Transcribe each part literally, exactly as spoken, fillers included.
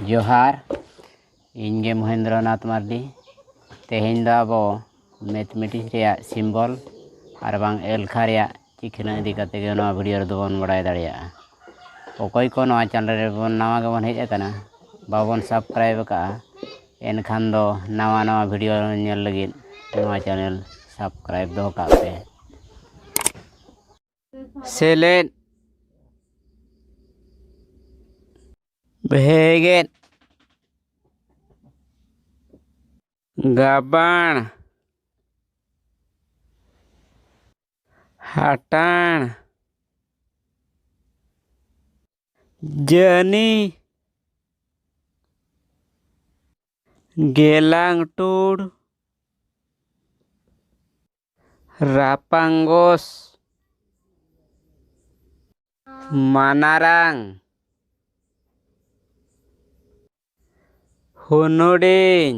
ᱡᱚᱦᱟᱨ, ᱤᱧ ᱜᱮ ᱢᱚᱦᱮᱱᱫᱨᱚ ᱱᱟᱛᱷ ᱢᱟᱨᱰᱤ᱾ ᱛᱮᱦᱮᱧ ᱫᱚ ᱟᱵᱚ ᱢᱮᱛᱷᱢᱮᱴᱤᱠᱥ ᱨᱮᱭᱟᱜ ᱥᱤᱢᱵᱚᱞ ᱟᱨ ᱵᱟᱝ ᱮᱞᱠᱷᱟ ᱨᱮᱭᱟᱜ ᱪᱤᱠᱷᱱᱟᱹ ᱤᱫᱤ ᱠᱟᱛᱮ ᱜᱮ ᱱᱚᱣᱟ ᱵᱷᱤᱰᱤᱭᱳ ᱨᱮᱫᱚ ᱵᱚᱱ ᱵᱟᱲᱟᱭ ᱫᱟᱲᱮᱭᱟᱜᱼᱟ᱾ ᱚᱠᱚᱭ ᱠᱚ ᱱᱚᱣᱟ ᱪᱮᱱᱮᱞ ᱨᱮᱵᱚᱱ ᱱᱟᱣᱟ ᱜᱮᱵᱚᱱ ᱦᱮᱡ ᱟᱠᱟᱱᱟ, ᱵᱟᱵᱚᱱ ᱥᱟᱵᱥᱠᱨᱟᱭᱤᱵ ᱟᱠᱟᱫᱼᱟ, ᱮᱱᱠᱷᱟᱱ ᱫᱚ ᱱᱟᱣᱟ ᱱᱟᱣᱟ ᱵᱷᱤᱰᱤᱭᱳ ᱧᱮᱞ ᱞᱟᱹᱜᱤᱫ ᱱᱚᱣᱟ ᱪᱮᱱᱮᱞ ᱥᱟᱵᱥᱠᱨᱟᱭᱤᱵ ᱫᱚᱦᱚ ᱠᱟᱜ ᱯᱮ᱾ ᱥᱮᱞᱮᱫ, ᱵᱷᱮᱜᱮᱫ, ᱜᱟᱵᱟᱬ, ᱦᱟᱴᱟᱬ, ᱡᱟᱹᱱᱤ, ᱜᱮᱞᱟᱝ ᱴᱩᱲ, ᱨᱟᱯᱟᱝᱜᱚᱥ, ᱢᱟᱱᱟᱨᱟᱝ, ᱦᱩᱱᱩᱰᱤᱧ,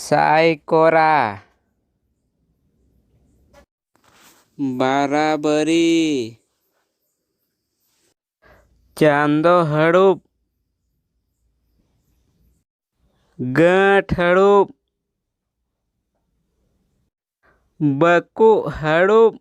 ᱥᱟᱭᱠᱚᱨᱟ, ᱵᱟᱨᱟᱵᱟᱹᱨᱤ, ᱪᱟᱸᱫᱚ ᱦᱟᱹᱲᱩᱵ, ᱜᱟᱹᱴ ᱦᱟᱹᱲᱩᱵ, ᱵᱟᱹᱠᱩᱜ ᱦᱟᱹᱲᱩᱵ,